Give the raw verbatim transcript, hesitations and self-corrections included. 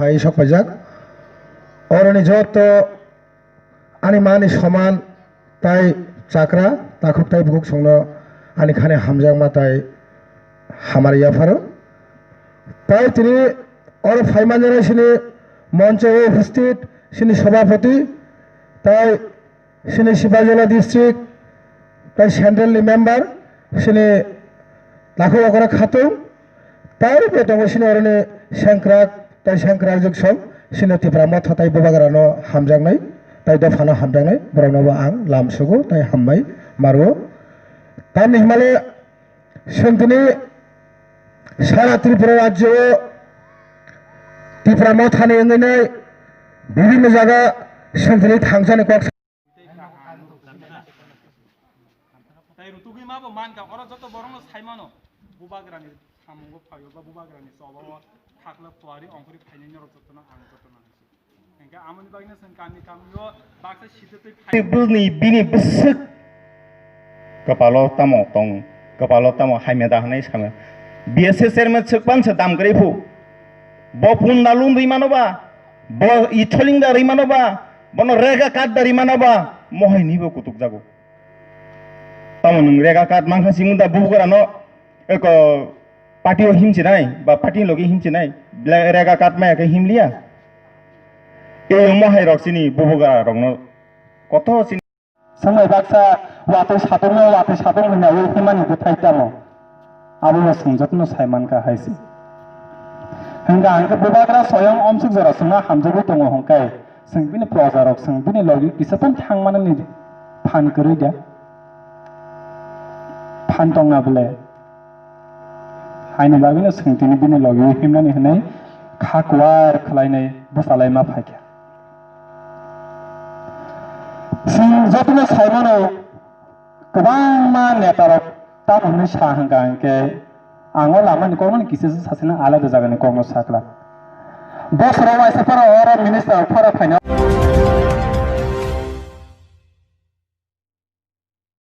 Hai sok paijak. Oroni joto ani mani soman tai chakra, takhuk tai bukhuk songno ani khani hamjakma tai hamari yapharo. Tai tini oro phaimanjak sini moncho o uphasthit sini sobhapoti tai sini Sipaijala district tai central ni member sini Takhu Okra Khatung tai bo tongo sini oroni sengkrak tai sengkrak jwk song sini Tipra Motha tai Bubagra no hamjaknai tai dopha no hamjaknai borok no bo ang lam sugo tai hambai maro. Tamni himale sengtini sara Tripura rajyo o Tipra Motha ni wngwi nai bibhinno jaga sengtini thangsani kok Tai rutugwi ma bo mankha, oro joto borokno sai mano, Bubagrani samungo phaio ba Bubagrani chobao thakla phuari ongkhorwi phainai norok jotono ang jotono hai se. Hingkhe amoni bagwino chwng kami kamio baksa sitwtwi phai- Bini, bini bwswk kwpalo tamo tong, kwpalo tamo hamya da hwnwi sana. B S S chairman swk pansa dam kwrwi phu. Bo punda lundwi mano ba, bo itholing da rwi mano ba, bono rega kat da rwi mano ba, mohai ni bo kutuk jago. Tamo nwng rega kat mankha simung da bubugra no, eko party o himchinai, ba party ni logi himchinai, ble-, rega kat maya khe himliya. Ei mohai rok chini bubugra rok no koto chini. Swngnai baksa watwi satung no watwi satung hwnwi himani bwthai tamo. Abo bo chwng jotono sai mankha hai se. Hwnkha hwnkhe bubagra soyong omsuk jora chwngno hamjagwi tongo hwnkhe chwng bini proja rok chwng bini logi kisa phano thangmani phan kwrwi da? Phan tongna bwle? Haini bagwino chwng tini bini logi himnani hwnwi kha kuar khwlainai bwchalai ma phaikha. Chwng jotono sai mano, kwbangma netarok tamo hwnwi sa hwnkha hwnkhe ang o lamani kokmani kisa se sachina alada jagani kokno sakla. Bosoro waisa phano oro minister phano phaina.